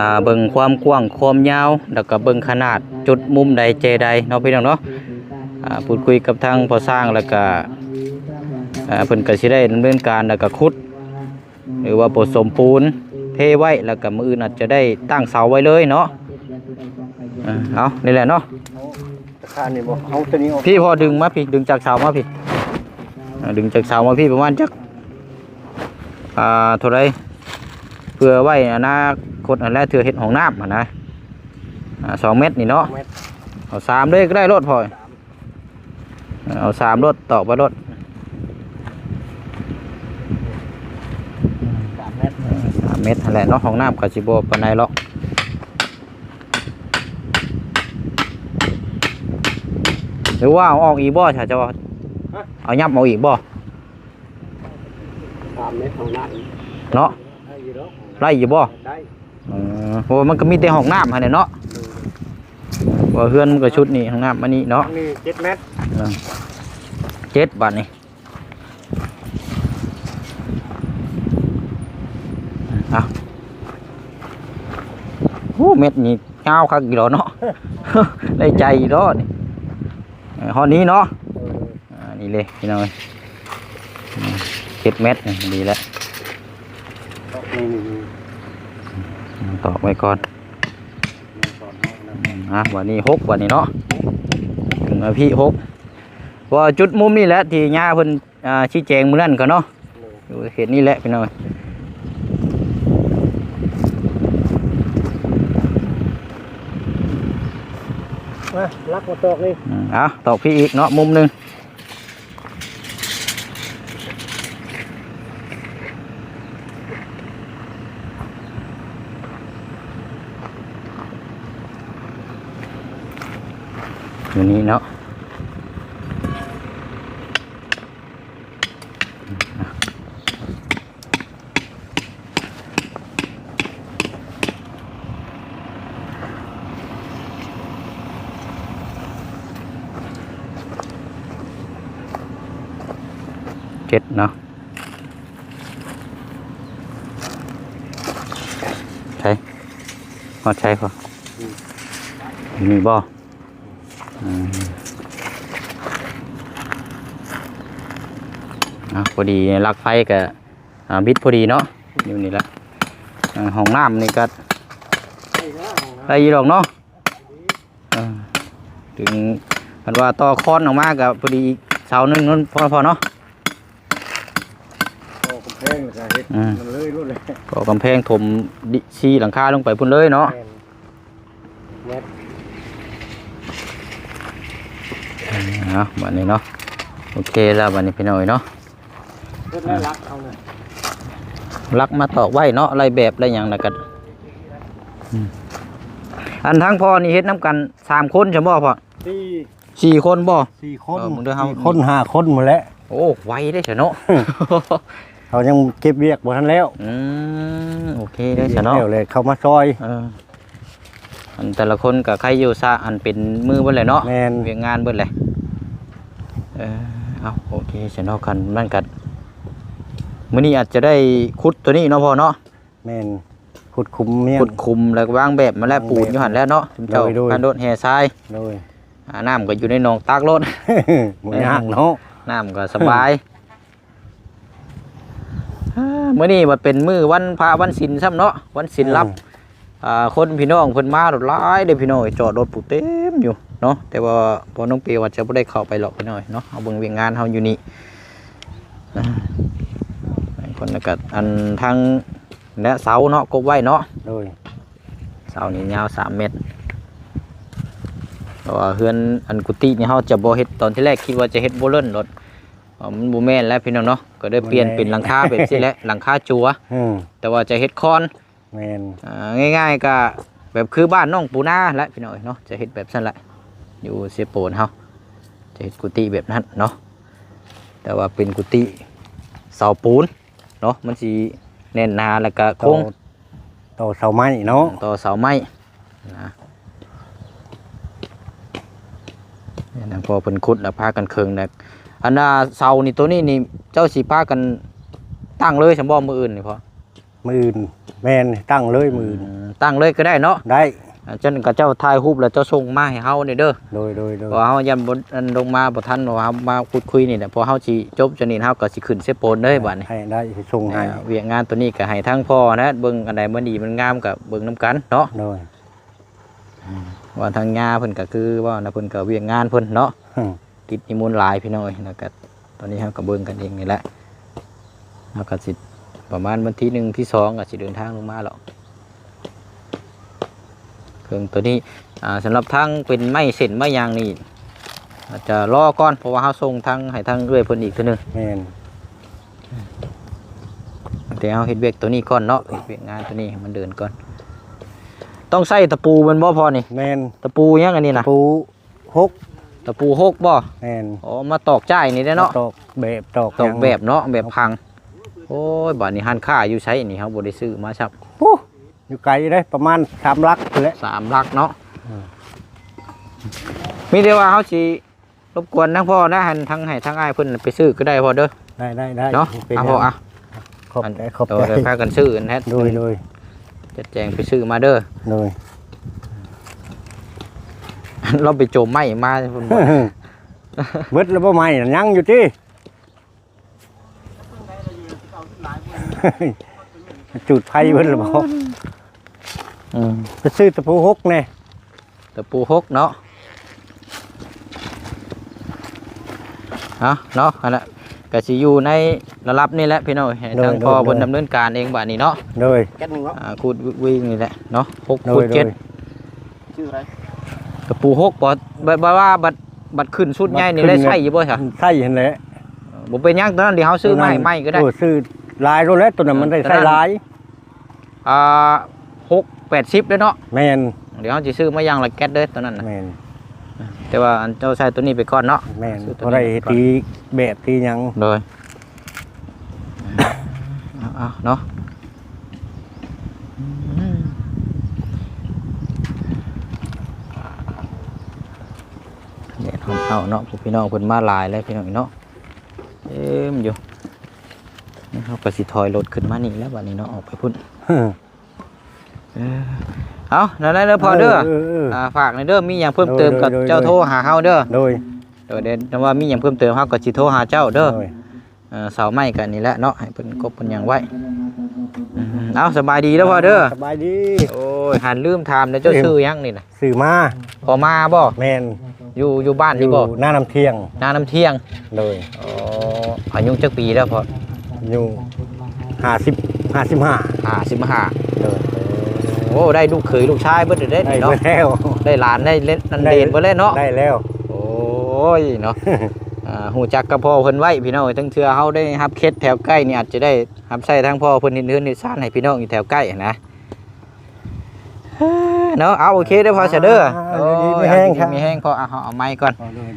ອ່າ ເບິ່ງຄວາມກວ້າງຄວາມຍາວ ແລ້ວກະເບິ່ງຂະໜາດ ຈຸດມຸມໃດແຈໃດເນາະພີ່ນ້ອງເນາະ. ອ່າ ພູດຄຸຍກັບທາງພໍ່ຊ່າງ ແລ້ວກະ ອ່າ ເພິ່ນກະຊິໄດ້ດຳເນີນການ ແລ້ວກະຂຸດ ຫຼືວ່າປະສົມປູນເທໄວ້ ແລ້ວກະມື້ອື່ນອາດຈະໄດ້ຕັ້ງເສົາໄວ້ເລີຍເນາະ. ເອີ ເອົາ ນີ້ແຫຼະເນາະ. ຄານນີ້ບໍ່ ເອົາຕົວນີ້ອອກ ພີ່ພໍ່ດຶງມາພີ້ ດຶງຈາກເສົາມາພີ້. ອ່າ ດຶງຈາກເສົາມາພີ້ປະມານຈັກ ອ່າ ເທົ່າໃດ ເພື່ອໄວ້ອະນາຄົດຫັ້ນແຫຼະ ເທື່ອເຮັດຫ້ອງນ້ຳຫັ້ນນະ. ອ່າ ສອງແມັດນີ້ເນາະ ສອງແມັດ ເອົາສາມເລີຍກໍໄດ້ໂລດພໍ່. ເອົາສາມໂລດ ຕອກໄປໂລດ ສາມແມັດ ເອີ ສາມແມັດຫັ້ນແຫຼະເນາະ. ຫ້ອງນ້ຳກໍຊິບໍ່ປານໃດຫຼອກ. ຫຼືວ່າເອົາອອກອີກບໍ່ ຖ້າເຈົ້າວ່າ ຮະ ເອົາຫຍັບເອົາອີກບໍ່? ສາມແມັດຫ້ອງນ້ຳເນາະ ໄດ້ຢູ່ດອກ ໄດ້ຢູ່ບໍ່? ໄດ້ ເອີ ເພາະວ່າມັນກໍມີແຕ່ຫ້ອງນ້ຳຫັ້ນແຫຼະເນາະ. ເອີ ເພາະວ່າເຮືອນມັນກໍຊຸດນີ້ ຫ້ອງນ້ຳອັນນີ້ເນາະ ອັນນີ້ເຈັດແມັດ ເອີ ເຈັດບາດນີ້. ເອົາ ໂອ້ ເມັດນີ້ຍາວຄັກຢູ່ດອກເນາະ ໄດ້ໃຈຢູ່ດອກນີ້. ເອີ ຮອດນີ້ເນາະ ເອີ ອ່າ ນີ້ເລີຍພີ່ນ້ອງເອີຍ ເຈັດແມັດນີ້ດີແລ້ວ ນີ້ໆໆ ຕອກໄວ້ກ່ອນ. ອືມ ອ່ະ ບາດນີ້ຫົກ ບາດນີ້ເນາະ ເຖິງມາພີ້ຫົກ ເພາະວ່າຈຸດມຸມນີ້ແຫຼະທີ່ຍ່າເພິ່ນ ອ່າ ຊີ້ແຈງມື້ນັ້ນກໍເນາະ ຢູ່ເຂດນີ້ແຫຼະພີ່ນ້ອງ. ມາ ລັກມາຕອກນີ້ ອືມ ເອົາ ຕອກພີ້ອີກເນາະ ມຸມໜຶ່ງ. ຢູ່ນີ້ເນາະ ເຈັດເນາະ ໃສ ຮອດໃສພໍ ອືມ ນີ້ບໍ່? ອືມ ອ່ະ ພໍດີລັກໄຟກະ ອ່າ ບິດພໍດີເນາະ ຢູ່ນີ້ແຫຼະ. ອ່າ ຫ້ອງນ້ຳນີ້ກໍ ໄດ້ຢູ່ດອກເນາະ ເອີ ເຖິງຄັນວ່າຕໍ່ຄອນອອກມາກໍພໍດີອີກເສົາໜຶ່ງນັ້ນພໍ ພໍເນາະ. ກໍ່ກຳແພງແລ້ວກໍເຮັດ ອືມ ມັນເລີຍໂລດແຫຼະ ກໍ່ກຳແພງຖົມດີຊີຫຼັງຄາລົງໄປພຸ້ນເລີຍເນາະ ແມ່ນ. ເອົາ ບາດນີ້ເນາະ ໂອເຄແລ້ວ ບາດນີ້ພີ່ນ້ອງເອີຍເນາະ ເຮັດແລ້ວລັກເອົາເລີຍ ລັກມາຕອກໄວ້ເນາະ ໄລ່ແບບໄລ່ຫຍັງນະກັນ ອືມ ອັນທາງພໍ່ນີ້ເຮັດນຳກັນສາມຄົນຊັ້ນບໍ່ພໍ່? ສີ່ ສີ່ຄົນບໍ່? ສີ່ຄົນ ເອີ ມຶງເດີເຮົາ ສີ່ຄົນ ຫ້າຄົນພຸ້ນແຫຼະ. ໂອ້ ໄວເດ້ຊະເນາະ ເຮົາຍັງເກັບວຽກບໍ່ທັນແລ້ວ ອືມ ໂອເຄເດ້ຊະເນາະ ແລ້ວເລີຍເຂົ້າມາຊ່ອຍ ເອີ ອັນແຕ່ລະຄົນກໍໃຄຢູ່ຊະ ອັນເປັນມືເບິດແຫຼະເນາະ ແມ່ນ ວຽກງານເບິດແຫຼະ ເອີ ເອົາ ໂອເຄຊະເນາະ ຄັນນັ້ນກໍ ມື້ນີ້ອາດຈະໄດ້ຂຸດໂຕນີ້ເນາະພໍ່ເນາະ ແມ່ນ ຂຸດຂຸມເມຍ ຂຸດຂຸມ ແລ້ວວາງແບບມາແລ້ວ ວາງແບບ ປູນຢູ່ຫັ້ນແຫຼະເນາະ ຊຸມເຈົ້າ ໂດຍ ໂດຍ ຄັນໂດດແຫ່ຊາຍ ໂດຍ ອາ ນ້ຳກໍຢູ່ໃນໜອງຕັກໂລດ ບໍ່ຍາກເນາະ ນ້ຳກໍສະບາຍ ອືມ ອືມ ມື້ນີ້ບັດເປັນມື້ວັນພະວັນສິນຊ້ຳເນາະ ວັນສິນລັບ ອືມ ອ່າ ຄົນພີ່ນ້ອງເພິ່ນມາຫຼາຍເດ້ພີ່ນ້ອງເອີຍ ຈອດລົດປູເຕັມຢູ່ເນາະ ແຕ່ວ່າພໍ່ນ້ອງເປວ່າຈະບໍ່ໄດ້ເຂົ້າໄປຫຼອກພີ່ນ້ອງເນາະ ເຮົາເບິ່ງວຽກງານເຮົາຢູ່ນີ້ ອ່າ ຄົນລະກະ ອັນທາງ ແລະເສົາເນາະ ກົບໄວ້ເນາະ ໂດຍ ເສົານີ້ຍາວສາມແມັດ ເພາະວ່າເຮືອນ ອັນ ກຸຕິນີ້ເຮົາຈະບໍ່ເຮັດ ຕອນທີແລກຄິດວ່າຈະເຮັດໂບເລີນໂລດ ເອີ ມັນບໍ່ແມ່ນແລ້ວພີ່ນ້ອງເນາະ ກໍໄດ້ປ່ຽນເປັນຫຼັງຄາແບບຊີ້ແຫຼະ ຫຼັງຄາຈົວ ອືມ ແຕ່ວ່າຈະເຮັດຄອນ ແມ່ນ ອ່າ ງ່າຍໆ ກໍແບບຄືບ້ານນ້ອງປູນາແຫຼະພີ່ນ້ອງເອີຍເນາະ ຈະເຮັດແບບຊັ້ນແຫຼະ ຢູ່ເຊໂປນເຮົາ ຈະເຮັດກຸຕິແບບນັ້ນເນາະ ແຕ່ວ່າເປັນກຸຕິເສົາປູນເນາະ ມັນຊິແໜ້ນໜາ ແລ້ວກໍໂຄງ ຕໍ່ ຕໍ່ເສົາໄມ້ເນາະ ຕໍ່ເສົາໄມ້ນະ ນີ້ນະ ພໍເພິ່ນຂຸດແລ້ວພາກັນເຄິ່ງແລ້ວ ອັນນ່າ ເສົານີ້ ໂຕນີ້ນີ້ ເຈົ້າຊິພາກັນຕັ້ງເລີຍຊັ້ນບໍ່ ມື້ອື່ນນີ້ພໍ່? ມື້ອື່ນ ແມ່ນ ຕັ້ງເລີຍມື້ອື່ນ ອືມ ຕັ້ງເລີຍກໍໄດ້ເນາະ ໄດ້ ອາ ຈັ່ງນັ້ນກໍເຈົ້າຖ່າຍຮູບແລ້ວເຈົ້າສົ່ງມາໃຫ້ເຮົານີ້ເດີ ໂດຍ ໂດຍ ໂດຍ ເພາະວ່າເຮົາຢ້ານບໍ່ ອັນ ລົງມາບໍ່ທັນ ເພາະວ່າເຮົາມາຂຸດຄຸຍນີ້ແຫຼະ ເພາະເຮົາຊິຈົບຈາກນີ້ ເຮົາກໍຊິຂຶ້ນເຊໂປນເລີຍບາດນີ້ ໃຫ້ໄດ້ ຊິສົ່ງໃຫ້ ວຽກງານໂຕນີ້ກໍໃຫ້ທາງພໍ່ນະ ເບິ່ງອັນໃດມັນດີມັນງາມກໍເບິ່ງນຳກັນເນາະ ໂດຍ ອືມ ວ່າທາງຍາເພິ່ນກໍຄືເວົ້ານະ ເພິ່ນກໍວຽກງານເພິ່ນເນາະ ອືມ ຕິດນິມົນຫຼາຍພີ່ນ້ອງເອີຍ ແລ້ວກໍຕອນນີ້ເຮົາກໍເບິ່ງກັນເອງນີ້ແຫຼະ ເຮົາກໍຊິປະມານວັນທີໜຶ່ງ ທີສອງ ກໍຊິເດີນທາງລົງມາແລ້ວ ເຄື່ອງໂຕນີ້ ອ່າ ສຳລັບທາງເປັນໄມ້ເສັ້ນໄມ້ຫຍັງນີ້ ອາດຈະລໍກ່ອນ ເພາະວ່າເຮົາສົ່ງທາງ ໃຫ້ທາງເອື້ອຍເພິ່ນອີກເທື່ອໜຶ່ງ ແມ່ນ ແຕ່ເຮົາເຮັດວຽກໂຕນີ້ກ່ອນເນາະ ເຮັດວຽກງານໂຕນີ້ໃຫ້ມັນເດີນກ່ອນ ຕ້ອງໃຊ້ຕະປູແມ່ນບໍ່ພໍ່ນີ້? ແມ່ນ ຕະປູຫຍັງອັນນີ້ນະ? ຕະປູ ຫົກ ຕະປູຫົກບໍ່? ແມ່ນ ອໍ ມາຕອກຈ້າຍນີ້ເດ້ເນາະ ມາຕອກແບບ ຕອກ ຕອກຫຍັງ ແບບເນາະ ແບບພັງ ໂອ້ຍ ບາດນີ້ຮ້ານຄ້າຢູ່ໃສນີ້ ເຮົາບໍ່ໄດ້ຊື້ມາຊ້ຳ ໂອ້ ຢູ່ໄກເດ້ ປະມານສາມຫຼັກພຸ້ນແຫຼະ ສາມຫຼັກເນາະ ອືມ ມີແຕ່ວ່າເຮົາຊິລົບກວນທາງພໍ່ນະ ໃຫ້ທາງ ໃຫ້ທາງອ້າຍເພິ່ນໄປຊື້ກໍໄດ້ພໍ່ເດີ ໄດ້ ໄດ້ ໄດ້ ເນາະ ເປັນຫຍັງ ເອົາພໍ່ ອະ ຂອບໃຈ ອະ ຂອບໃຈ ໂດຍ ໂດຍ ພາກັນຊື້ຫັ້ນແຫຼະ ໂດຍ ໂດຍ ຈັດແຈງໄປຊື້ມາເດີ ໂດຍ ລາວໄປໂຈມໄມ້ມາພຸ້ນບໍ່ ເບິດແລ້ວບໍ່ໄມ້ນະ ຍັງຢູ່ຕິ ຈູດໄຟເບິດແລ້ວບໍ່ ອືມ ໄປຊື້ຕະປູຫົກແດ່ ຕະປູຫົກເນາະ ເອົາເນາະ ຫັ້ນລະ ກະຊິຢູ່ໃນລະດັບນີ້ແຫຼະພີ່ນ້ອງ ໃຫ້ ໂດຍ ທາງພໍ່ ໂດຍ ເພິ່ນ ໂດຍ ດຳເນີນການເອງບາດນີ້ເນາະ ໂດຍ ອ່າ ຂູດວິງນີ້ແຫຼະເນາະ ຫົກ ໂດຍ ຂູດເຈັດ ໂດຍ ຊື່ໃດ ຕະປູຫົກບໍ່ ແບບ ແບບວ່າບັດ ບັດຂຶ້ນຊຸດໃຫຍ່ນີ້ ບັດຂຶ້ນ ໄດ້ໃຊ້ຢູ່ບໍ່ຊະ? ໃຊ້ຫັ້ນແຫຼະ ບໍ່ເປັນຫຍັງ ຕອນນັ້ນທີ່ເຮົາຊື້ມາໃຫ້ໃໝ່ກໍໄດ້ ໂອ້ ຊື້ຫຼາຍໂລດແຫຼະ ຕົວນັ້ນມັນໄດ້ໃຊ້ຫຼາຍ ອ່າ ຫົກແປດສິບເດ້ເນາະ ແມ່ນ ດຽວເຮົາຊິຊື້ມາຢ່າງລະແກັດເດີຕົວນັ້ນນະ ແມ່ນ ແຕ່ວ່າອັນເຈົ້າໃຊ້ຕົວນີ້ໄປກ່ອນເນາະ ແມ່ນ ຊື້ຕົວນີ້ ພໍໄດ້ຕີແບບຕີຫຍັງ ໂດຍ ເອົາໆເນາະ ແດດຮ້ອນເອົາເນາະ ພວກພີ່ນ້ອງເພິ່ນມາຫຼາຍແລ້ວພີ່ນ້ອງເນາະ ເຕັມຢູ່ ນີ້ເຮົາກໍຊິຖອຍລົດຂຶ້ນມານີ້ແລ້ວບັດນີ້ເນາະ ອອກໄປພຸ້ນ ເອີ ເອົາ ນັ້ນແຫຼະເດີພໍ່ເດີ ເອີ ເອີ ເອີ ອ່າ ຝາກແດ່ເດີ ມີຫຍັງເພີ່ມເຕີມ ໂດຍ ກໍ ໂດຍ ເຈົ້າໂທຫາເຮົາເດີ ໂດຍ ໂດຍ ຖ້າວ່າມີຫຍັງເພີ່ມເຕີມ ເຮົາກໍຊິໂທຫາເຈົ້າເດີ ໂດຍ ເອີ ເສົາໄມ້ກໍນີ້ແຫຼະເນາະ ໃຫ້ເພິ່ນກົບເພິ່ນຫຍັງໄວ້ ອືມ ເອົາ ສະບາຍດີເດີພໍ່ເດີ ສະບາຍດີ ໂອ້ຍ ຫັນລືມຖາມແດ່ ເຈົ້າຊື່ຫຍັງນີ້ນະ? ຊື່ມາ ພໍ່ມາບໍ່? ແມ່ນ ຢູ່ ຢູ່ບ້ານນີ້ບໍ່? ຢູ່ນານ້ຳທ່ຽງ ນານ້ຳທ່ຽງ ໂດຍ ອໍ ອາຍຸຈັກປີແລ້ວພໍ່? ອາຍຸຫ້າສິບ ຫ້າສິບຫ້າ ຫ້າສິບຫ້າ ໂດຍ ໂອ້ ໄດ້ລູກເຂີຍລູກຊາຍເບິດເດ້ນີ້ເນາະ ໄດ້ແລ້ວ ໄດ້ຫຼານໄດ້ເລ- ໄດ້ເລນເບິດແລ້ວເນາະ ໄດ້ແລ້ວ ໂອ້ຍເນາະ ອ່າ ຮູ້ຈັກກັບພໍ່ເພິ່ນໄວ້ພີ່ນ້ອງເອີຍ ເຖິງເທື່ອເຮົາໄດ້ຮັບເຂດແຖວໃກ້ນີ້ ອາດຈະໄດ້ຮັບໃຊ້ທາງພໍ່ເພິ່ນເຮັດເຮືອນເຮັດຊານໃຫ້ພີ່ນ້ອງຢູ່ແຖວໃກ້ຫັ້ນນະ ເນາະ ເອົາ ໂອເຄເດີພໍ່ຊະເດີ ອ່າ ໂອ້ຍ ຢູ່ດີມີແຮງ ຢູ່ດີມີແຮງພໍ່ ອ່ະ ເຮົາເອົາໄມ້ກ່ອນ ເອົາເລີຍ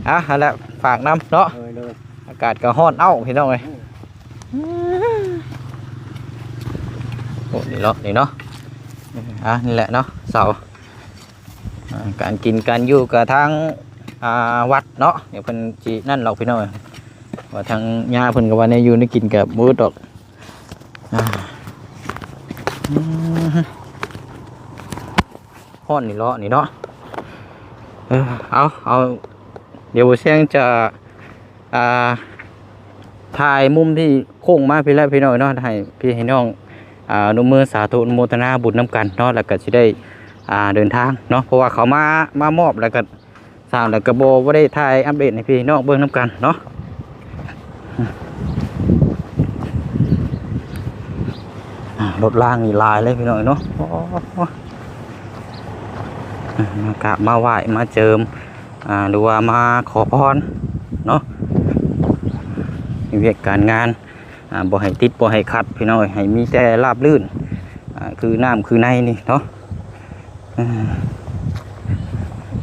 ອ່ະ ຫັ້ນແຫຼະ ຝາກນຳເນາະ ໂດຍ ໂດຍ ອາກາດກໍຮ້ອນເອົ້າພີ່ນ້ອງເອີຍ ໂອ້ ນີ້ເນາະ ນີ້ເນາະ ອ່າ ນີ້ແຫຼະເນາະ ເສົາ ອ່າ ການກິນການຢູ່ກໍທາງ ອ່າ ວັດເນາະ ດຽວເພິ່ນຊິນັ້ນດອກພີ່ນ້ອງ ວ່າທາງຍ່າເພິ່ນກໍວ່າແນວຢູ່ແນວກິນກໍບໍ່ອຶດດອກ ອ່າ ອືມ ຮ້ອນນີ້ເລາະນີ້ເນາະ ເອີ ເອົາ ເອົາ ດຽວບໍ່ແຊງຈະ ອ່າ ຖ່າຍມຸມທີ່ໂຄ້ງມາພີ້ແຫຼະພີ່ນ້ອງເນາະ ໃຫ້ພີ່ໃຫ້ນ້ອງ ອາ ອະນຸໂມ ສາທຸ ອະນຸໂມທະນາບຸນນຳກັນເນາະ ແລ້ວກໍຊິໄດ້ ອາ ເດີນທາງເນາະ ເພາະວ່າເຂົາມາ ມາມອບແລ້ວກໍ ສ້າງແລ້ວກໍບໍ່ ບໍ່ໄດ້ຖ່າຍອັບເດດໃຫ້ພີ່ນ້ອງເບິ່ງນຳກັນເນາະ. ອາ ລົດລາງນີ້ຫຼາຍເລີຍພີ່ນ້ອງເນາະ. ໂອ້ ມາກາບມາໄຫວ້ມາເຈີມ ອາ ຫຼືວ່າມາຂໍພອນເນາະ ໃຫ້ວຽກການງານ ອາ ບໍ່ໃຫ້ຕິດບໍ່ໃຫ້ຂັດພີ່ນ້ອງເອີຍ ໃຫ້ມີແຕ່ລາບລື່ນ ອາ ຄືນ້ຳຄືໃນນີ້ເນາະ. ອ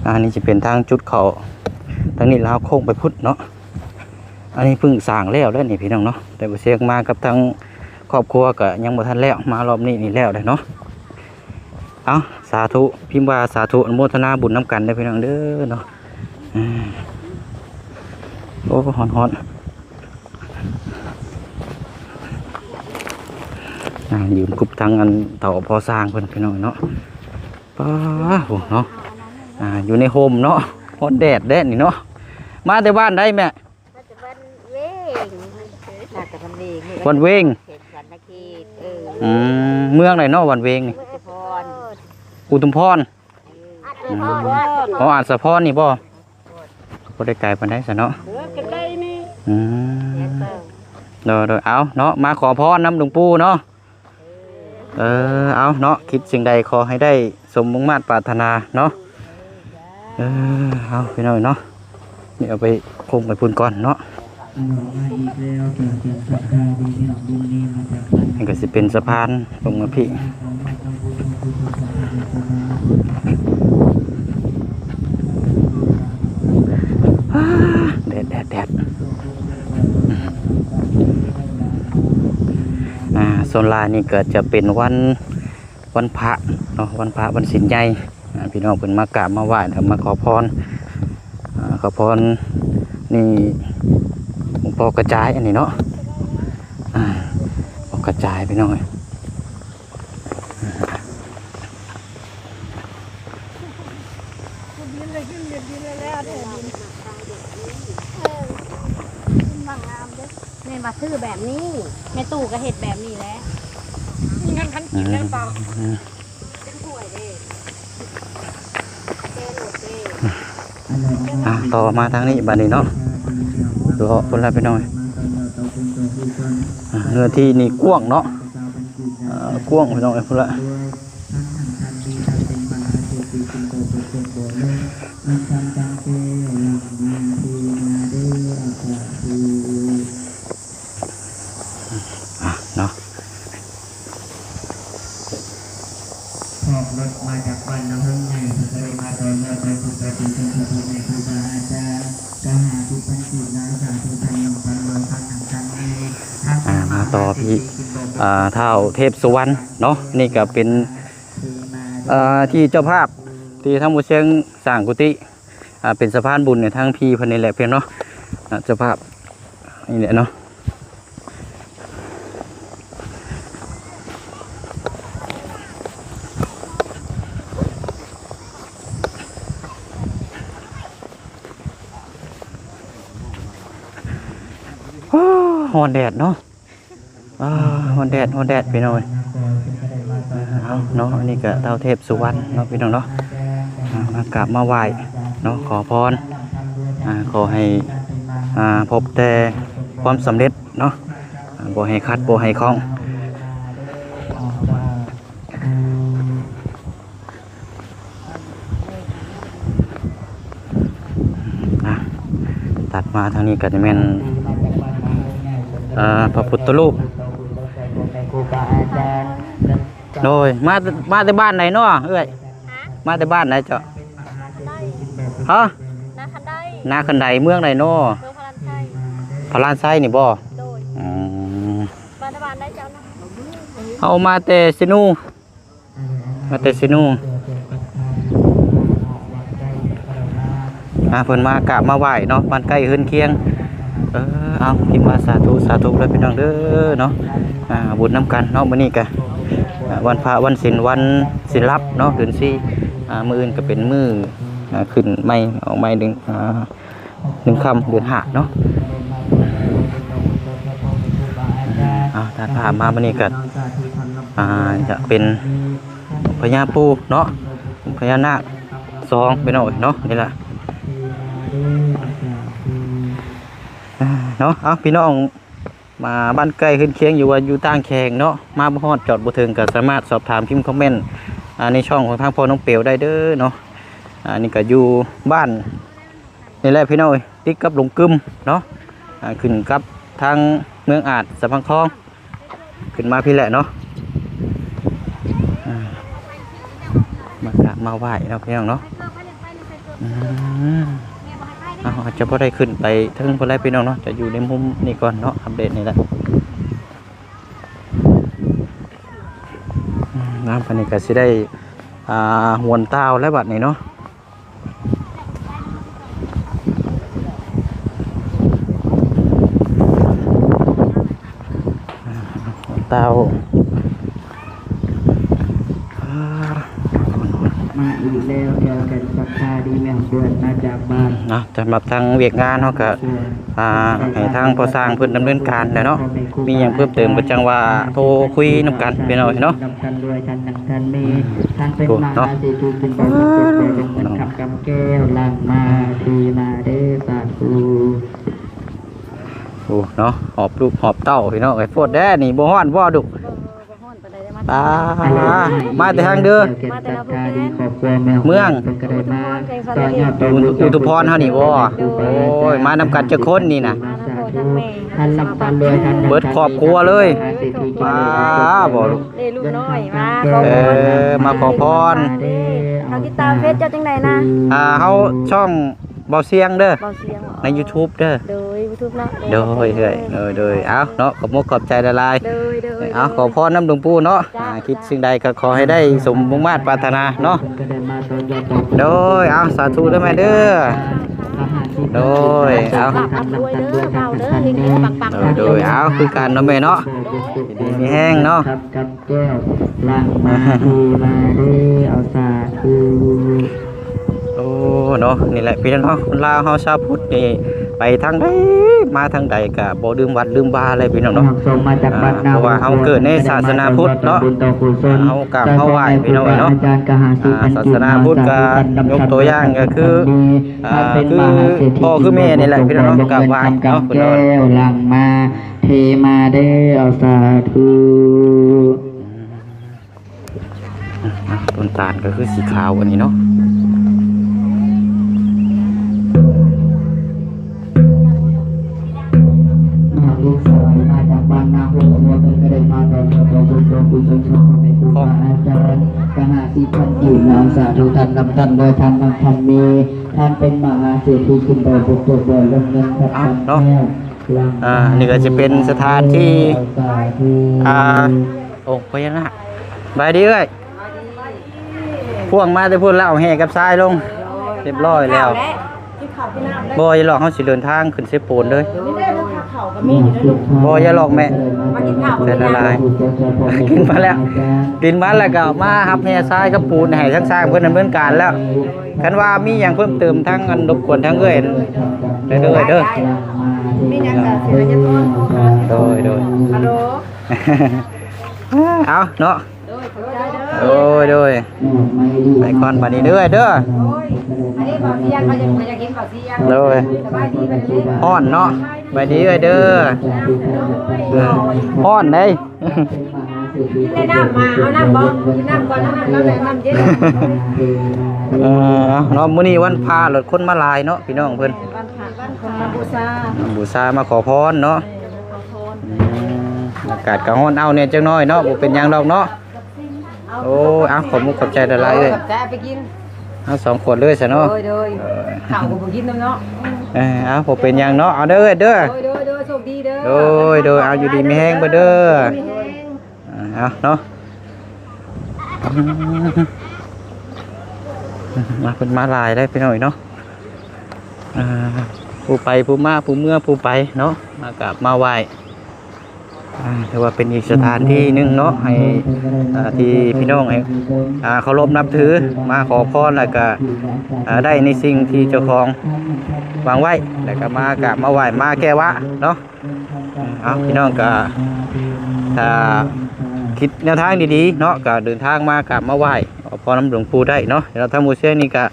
າ ອັນນີ້ຈະເປັນທາງຈຸດເຂົ້າ ທາງນີ້ລາວໂຄ້ງໄປພຸ້ນເນາະ. ອັນນີ້ເພິ່ງສ້າງແລ້ວແລ້ວນີ້ພີ່ນ້ອງເນາະ ແຕ່ບໍ່ເຊກມາກັບທາງຄອບຄົວກໍຍັງບໍ່ທັນແລ້ວ ມາຮອບນີ້ນີ້ແລ້ວແລ້ວເນາະ. ເອົາ ສາທຸ ພິມວ່າສາທຸ ອະນຸໂມທະນາບຸນນຳກັນເດີພີ່ນ້ອງເດີເນາະ. ອາ ໂອ້ ຮ້ອນໆ ອ່າ ຢືນກຸບທາງອັນເຖົ້າພໍ່ຊ່າງເພິ່ນພີ່ນ້ອງເນາະ. ປ້າໂຫເນາະ ອ່າ ຢູ່ໃນຮົ່ມເນາະ ຮ້ອນແດດແດດນີ້ເນາະ. ມາແຕ່ບ້ານໃດແມ່? ມາແຕ່ບ້ານເວງ ມາແຕ່ບ້ານເວງ ບ້ານເວງ ເຂດສະຫວັນນະເຂດ ເອີ ອືມ ເມືອງໃດເນາະ ບ້ານເວງນີ້? ອຸທຸມພອນ ອຸທຸມພອນ ອືມ ອໍ ອາດສະພອນນີ້ບໍ່? ບໍ່ໄດ້ໄກປານໃດຊະເນາະ ເອີ ໃກ້ໆນີ້ ອືມ ໂດຍໆ ເອົາເນາະ ມາຂໍພອນນຳຫຼວງປູ່ເນາະ ເອີ ເອົາເນາະ ຄິດສິ່ງໃດຂໍໃຫ້ໄດ້ສົມມຸ່ງມາດປາດຖະໜາເນາະ ເອີ ເອົາພີ່ນ້ອງເນາະ ນີ້ເອົາໄປຄົງໄປພຸ້ນກ່ອນເນາະ. ອັນນີ້ກໍຊິເປັນສະພານລົງມາພີ້ ແດດ ແດດ ແດດ ອ່າ ສ່ວນຫຼາຍນີ້ກໍຈະເປັນວັນ ວັນພະເນາະ ວັນພະ ວັນສິນໃຫຍ່ ອ່າ ພີ່ນ້ອງເພິ່ນມາກາບມາໄຫວ້ ແລ້ວມາຂໍພອນ ອ່າ ຂໍພອນນີ້ ຫຼວງພໍ່ກະຈາຍອັນນີ້ເນາະ ອ່າ ພໍ່ກະຈາຍພີ່ນ້ອງເອີຍ ດິນເລີຍ ດິນ ດິນເລີຍແລ້ວເດ້ ດິນ ເອີ ດິນມັນງາມເດ້. ແມ່ນວ່າຊື້ແບບນີ້ ແມ່ຕູ້ກໍເຮັດແບບນີ້ແຫຼະ ມີເງິນຄັນກິນແລ້ວເປົ່າ ອືມ ເປັນຖ້ວຍເດ້ ເປັນໂຫຼດເດ້ ອ່າ ຕໍ່ມາທາງນີ້ບາດນີ້ເນາະ ເລາະພຸ້ນລະພີ່ນ້ອງ ອ່າ ເນື້ອທີ່ນີ້ກວ້າງເນາະ ເອີ ກວ້າງພີ່ນ້ອງເອີຍ ພຸ້ນລະ ທັງອັນທັນດີທັງເປັນມະຫາເສດຖີຂຶ້ນບໍ່ເກີດບໍ່ລົງ ອັນທັນຕັງເຕ ລັງນາທີນາເດ ອະສາທຸ ອ່ະເນາະ ອອກລົດມາຈາກບ້ານນາເຮີງໃຫຍ່ ເພິ່ນກໍໄດ້ມາຕໍ່ເນື່ອງໄປພຸ້ນ ໄປເປັນເພື່ອນຄູແມ່ຄູບາອາຈານ ກໍຫ້າສິບພັນກີບນະ ສາທຸ ພັນໜຶ່ງ ພັນຮ້ອຍ ພັນໜຶ່ງ ພັນໜຶ່ງ ອ່າ ມາຕໍ່ທີ່ ອ່າ ທ້າວເທບສຸວັນເນາະ ນີ້ກໍເປັນ ເອີ ທີ່ເຈົ້າພາບທີ່ທາງໝູ່ຊຽງສ້າງກຸຕິ ອ່າ ເປັນສະພານບຸນໃນທາງພີ້ເພິ່ນນີ້ແຫຼະເພິ່ນເນາະ ອ່າ ເຈົ້າພາບນີ້ແຫຼະເນາະ ໂອ້ ຮ້ອນແດດເນາະ. ອ້າ ຮ້ອນແດດ ຮ້ອນແດດ ພີ່ນ້ອງເອີຍ ເອົາເນາະ ອັນນີ້ກໍທ້າວເທບສຸວັນເນາະ ພີ່ນ້ອງເນາະ ອ່າ ມາກາບມາໄຫວ້ເນາະ ຂໍພອນ ອ່າ ຂໍໃຫ້ ອ່າ ພົບແຕ່ຄວາມສຳເລັດເນາະ ອ່າ ບໍ່ໃຫ້ຂັດ ບໍ່ໃຫ້ຂ້ອງ. ອ່ະ ຕັດມາທາງນີ້ກໍຈະແມ່ນ ເອີ ພະພຸດທະຮູບ ໂດຍ ມາ ມາແຕ່ບ້ານໃດເນາະເອື້ອຍ? ຮະ? ມາແຕ່ບ້ານໃດເຈົ້າ? ນາຄັນໄດ ຮະ? ນາຄັນໄດ ນາຄັນໄດ ເມືອງໃດເນາະ? ເມືອງພະລານໄຊ ພະລານໄຊນີ້ບໍ່? ໂດຍ ອືມ ມາແຕ່ບ້ານໃດເຈົ້ານະ? ເຮົາມາແຕ່ເຊໂນ ມາແຕ່ເຊໂນ ອ່າ ເພິ່ນມາກາບມາໄຫວ້ເນາະ ບ້ານໃກ້ເຮືອນຄຽງ ເອີ ເອົາ ພິມວ່າສາທຸ ສາທຸ ແລ້ວພີ່ນ້ອງເດີເນາະ ອ່າ ບຸນນຳກັນເນາະ ມື້ນີ້ກະ ອ່າ ວັນພະ ວັນສິນ ວັນສິນລັບເນາະ ເດືອນສີ່ ອ່າ ມື້ອື່ນກະເປັນມື້ ອ່າ ຂຶ້ນໃໝ່ ອອກໃໝ່ ເດືອນ ອ່າ ໜຶ່ງຄ່ຳເດືອນຫ້າເນາະ. ເອົາ ຕາມພາບມາມື້ນີ້ກໍ ອ່າ ຈະເປັນພະຍາປູເນາະ ພະຍານາກສອງ ພີ່ນ້ອງເອີຍເນາະ ນີ້ລະ ອ່າ ເນາະ. ເອົາ ພີ່ນ້ອງ ມາບ້ານໃກ້ເຮືອນຄຽງ ຫຼືວ່າຢູ່ຕ່າງແຂວງເນາະ ມາບໍ່ຮອດຈອດບໍ່ເຖິງ ກໍສາມາດສອບຖາມພິມຄອມເມັນ ອ່າ ໃນຊ່ອງຂອງທາງພໍ່ນ້ອງເປວໄດ້ເດີເນາະ. ອ່າ ນີ້ກໍຢູ່ບ້ານ ນີ້ແຫຼະພີ່ນ້ອງເອີຍ ຕິດກັບລົງກຶມເນາະ ອ່າ ຂຶ້ນກັບທາງເມືອງອາດສະພັງທອງ ຂຶ້ນມາພີ້ແຫຼະເນາະ ອ່າ ມາກາບມາໄຫວ້ເນາະພີ່ນ້ອງເນາະ. ອືມ ເອົາ ອາດຈະບໍ່ໄດ້ຂຶ້ນໄປເທິງພຸ້ນແຫຼະພີ່ນ້ອງເນາະ ຈະຢູ່ໃນມຸມນີ້ກ່ອນເນາະ ອັບເດດນີ້ແຫຼະ. ອືມ ນ້ຳປານນີ້ກໍຊິໄດ້ ອ່າ ຫວນຕ່າວແລ້ວບັດນີ້ເນາະ. ເຕົ້າ ມາອີກແລ້ວ ແຖວກັນສັກທາດີແມ່ນເດືອນມາຈາກບ້ານເນາະ. ສຳລັບທາງວຽກງານເຮົາກໍ ອ່າ ໃຫ້ທາງພໍ່ຊ່າງເພິ່ນດຳເນີນການແຫຼະເນາະ ມີຫຍັງເພີ່ມເຕີມກໍຈັ່ງວ່າໂທຄຸຍນຳກັນພີ່ນ້ອງເນາະ. ນຳກັນດ້ວຍທ່ານນັ້ນທ່ານນີ້ ທ່ານເປັນມະຫາເສດຖີຂຶ້ນໄປເນາະ ເງິນຄຳກຳແກ້ວ ຫຼັງມາເທມາເດີ ສາທຸ. ໂອ້ ເນາະ ຫອບລູກຫອບເຕົ້າພີ່ນ້ອງເອີຍ ໂພດແດ່ນີ້ ບໍ່ຮ້ອນບໍ່ດຸ? ບໍ່ ບໍ່ຮ້ອນປານໃດເດ້ ມາ ອ່າ ມາແຕ່ທາງເດີ ມາແຕ່ລາວຜູ້ແທນ ເມືອງ ອຸ ອຸທຸມພອນເຮົານີ້ບໍ່? ໂອ້ຍ ມານຳກັນຈັກຄົນນີ້ນະ? ມານຳພໍ່ທັງແມ່ ເບິດຄອບຄົວເລີຍ ມາບໍ່? ເດ້ ລູກນ້ອຍມາຂໍພອນ ເອີ ມາຂໍພອນ. ເຮົາຕິດຕາມເຟສເຈົ້າຈັ່ງໃດນະ? ອ່າ ເຮົາຊ່ອງ ເບົາສຽງເດີ ເບົາສຽງ ໃນຢູທູບເດີ ໂດຍຢູທູບເນາະ ໂດຍ ເອື້ອຍ ໂດຍ ໂດຍ ເອົາເນາະ ຂອບມຸກຂອບໃຈຫຼາຍໆ ໂດຍ ໂດຍ ເອົາ ໂດຍ ຂໍພອນນຳຫຼວງປູ່ເນາະ ຈ້າ ອ່າ ຄິດສິ່ງໃດກໍຂໍໃຫ້ໄດ້ສົມມຸ່ງມາດປາດຖະໜາເນາະ ໂດຍ ເອົາ ສາທຸເດີແມ່ເດີ ໂດຍ ເອົາ ເຮົງໆ ປັງໆ ເດີ ໂດຍ ເອົາ ຄືກັນເນາະແມ່ເນາະ ຢູ່ດີມີແຮງເນາະ ແກ້ວ ຫຼັງມາເທມາເດີ ເອົາສາທຸ. ໂອ້ ເນາະ ນີ້ແຫຼະພີ່ນ້ອງເນາະ ຄົນລາວເຮົາຊາວພຸດນີ້ ໄປທາງໃດມາທາງໃດກະບໍ່ລືມວັດລືມວາເລີຍພີ່ນ້ອງເນາະ ອ່າ ເພາະວ່າເຮົາເກີດໃນສາສະໜາພຸດເນາະ ເຮົາກາບເຮົາໄຫວ້ພີ່ນ້ອງເນາະ ອ່າ ສາສະໜາພຸດກະຍົກຕົວຢ່າງກະຄື ອ່າ ຄືພໍ່ຄືແມ່ນີ້ແຫຼະພີ່ນ້ອງເນາະ ກາບໄຫວ້ເນາະ ແກ້ວ ຫຼັງມາເທມາເດີ ເອົາສາທຸ. ຕົ້ນຕານກໍຄືສີຂາວອັນນີ້ເນາະ ມາລູກສາວມາຈາກບ້ານນາຫົວ ເພິ່ນກໍໄດ້ມາຕອນເຈົ້າຂອງບຸນຂອງກຸສົນຂອງແມ່ຄູບາອາຈານ ກະຫ້າສິບພັນກີບນຳ ສາທຸ ທ່ານນຳທ່ານລວຍ ທ່ານນຳທ່ານມີ ທ່ານເປັນມະຫາເສດຖີຂຶ້ນໄປບຸກຕົບບໍ່ລົງເງິນຄັບ ເອົາເນາະ ອ່າ ນີ້ກໍຈະເປັນສະຖານທີ່ ອ່າ ອົງພະຍານາກ ສະບາຍດີເອື້ອຍ ພວກມາແຕ່ພຸ້ນແລ້ວ ເອົາແຮ່ກັບຊາຍລົງ ຮຽບຮ້ອຍແລ້ວ ບໍ່ຢ່າຫຼອກ ເຮົາຊິເດີນທາງຂຶ້ນເຊໂປນເດີ ບໍ່ຢ່າຫຼອກແມ່ ແຕ່ລະລາຍ ກິນມາແລ້ວ ກິນມາແລ້ວກໍມາຮັບແຮ່ຊາຍກັບປູນ ໃຫ້ທາງຊ່າງເພິ່ນດຳເນີນການແລ້ວ ຄັນວ່າມີຫຍັງເພີ່ມເຕີມທາງອັນ ລົບກວນທາງເອື້ອຍເດີ ເດີ ເດີ ມີຫຍັງກໍຊິລະຍະອອນ ໂດຍ ໂດຍ ຮາໂລ ເອົາເນາະ ໂດຍ ໂດຍ ໄປກ່ອນບັດນີ້ເດີ ເດີ ອັນນີ້ເບົາສຽງ ເຂົາຢາກ ເຂົາຢາກເຫັນເບົາສຽງ ໂດຍ ສະບາຍດີບັດນີ້ ຮ້ອນເນາະ ສະບາຍດີເອື້ອຍເດີ ຮ້ອນເດ້ ກິນແລ້ວນ້ຳມາ ເອົານ້ຳບໍ່? ກິນນ້ຳກ່ອນ ເອົານ້ຳ ນ້ຳແລ້ວນ້ຳເຢັນ ເອີ ເນາະ ມື້ນີ້ວັນພະ ລົດຄົນມາຫຼາຍເນາະ ພີ່ນ້ອງເພິ່ນ ວັນພະ ວັນພະ ມາບູຊາ ມາບູຊາ ມາຂໍພອນເນາະ ເອີ ມາຂໍພອນ ອືມ ອາກາດກໍຮ້ອນເອົ້າແດ່ຈັກໜ້ອຍເນາະ ບໍ່ເປັນຫຍັງດອກເນາະ ໂອ້ ເອົາ ຂອບມຸກຂອບໃຈຫຼາຍໆເອື້ອຍ ຂອບໃຈ ເອົາໄປກິນ ເອົາສອງຂວດເລີຍຊະເນາະ ໂດຍ ໂດຍ ເອີ ເຂົ້າກໍບໍ່ກິນນຳເນາະ ເອີ ເອົາ ບໍ່ເປັນຫຍັງເນາະ ເອົາເດີເດີ ໂດຍ ໂດຍ ໂດຍ ໂຊກດີເດີ ໂດຍ ໂດຍ ເອົາ ຢູ່ດີມີແຮງເບິດເດີ ຢູ່ດີມີແຮງ ອ່າ ເອົາເນາະ ມາ ເພິ່ນມາຫຼາຍເດ້ພີ່ນ້ອງເນາະ ອ່າ ຜູ້ໄປຜູ້ມາ ຜູ້ເມືອຜູ້ໄປເນາະ ມາກາບມາໄຫວ້ ອ່າ ຖືວ່າເປັນອີກສະຖານທີ່ໜຶ່ງເນາະ ໃຫ້ ອ່າ ທີ່ພີ່ນ້ອງ ອ່າ ເຄົາລົບນັບຖື ມາຂໍພອນ ແລ້ວກະ ອ່າ ໄດ້ໃນສິ່ງທີ່ເຈົ້າຂອງຫວັງໄວ້ ແລ້ວກະມາກາບມາໄຫວ້ ມາແກ້ວະເນາະ ເອົາ ພີ່ນ້ອງກະ ຖ້າຄິດແນວທາງດີໆເນາະ ກໍເດີນທາງມາກາບມາໄຫວ້ຂໍພອນນຳຫຼວງປູ່ໄດ້ເນາະ. ແລ້ວທາງໝູ່ຊຽງນີ້ກໍ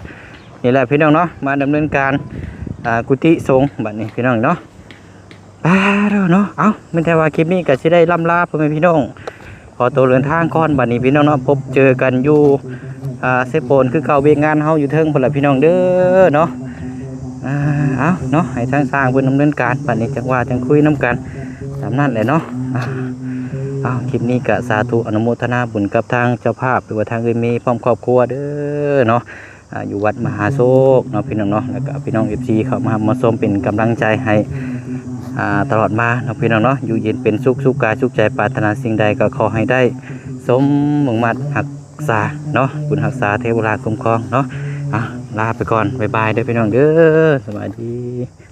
ນີ້ແຫຼະພີ່ນ້ອງເນາະ ມາດຳເນີນການ ອ່າ ກຸຕິສົງບັດນີ້ພີ່ນ້ອງເນາະ. ປາດໂທ້ເນາະ ເອົ້າ ແມ່ນແຕ່ວ່າຄລິບນີ້ກໍຊິໄດ້ລ່ຳລາພໍ່ແມ່ພີ່ນ້ອງ ຂໍໂຕເດີນທາງກ່ອນບັດນີ້ພີ່ນ້ອງເນາະ. ພົບເຈີກັນຢູ່ ອ່າ ເຊໂປນຄືເກົ່າ ວຽກງານເຮົາຢູ່ເທິງພຸ້ນລະພີ່ນ້ອງເດີເນາະ. ອ່າ ເອົາເນາະ ໃຫ້ທາງຊ່າງເພິ່ນດຳເນີນການ ບັດນີ້ຈັ່ງວ່າຈັ່ງຄຸຍນຳກັນ ຕາມນັ້ນແຫຼະເນາະ. ອ່າ ເອົາ ຄລິບນີ້ກໍສາທຸອະນຸໂມທະນາບຸນກັບທາງເຈົ້າພາບ ຫຼືວ່າທາງເອື້ອຍເມພ້ອມຄອບຄົວເດີເນາະ. ອ່າ ຢູ່ວັດມະຫາໂຊກເນາະພີ່ນ້ອງເນາະ ແລ້ວກໍພີ່ນ້ອງເອັຟຊີເຂົ້າມາຮັບມາຊົມເປັນກຳລັງໃຈໃຫ້ ອ່າ ຕະຫຼອດມາເນາະພີ່ນ້ອງເນາະ. ຢູ່ເຢັນເປັນສຸກ ສຸກກາຍສຸກໃຈ ປາດຖະໜາສິ່ງໃດກໍຂໍໃຫ້ໄດ້ສົມມຸ່ງມາດຮັກສາເນາະ ບຸນຮັກສາ ເທວະລາຄຸ້ມຄອງເນາະ. ອ່າ ລາໄປກ່ອນ ບາຍບາຍເດີພີ່ນ້ອງເດີ ສະບາຍດີ.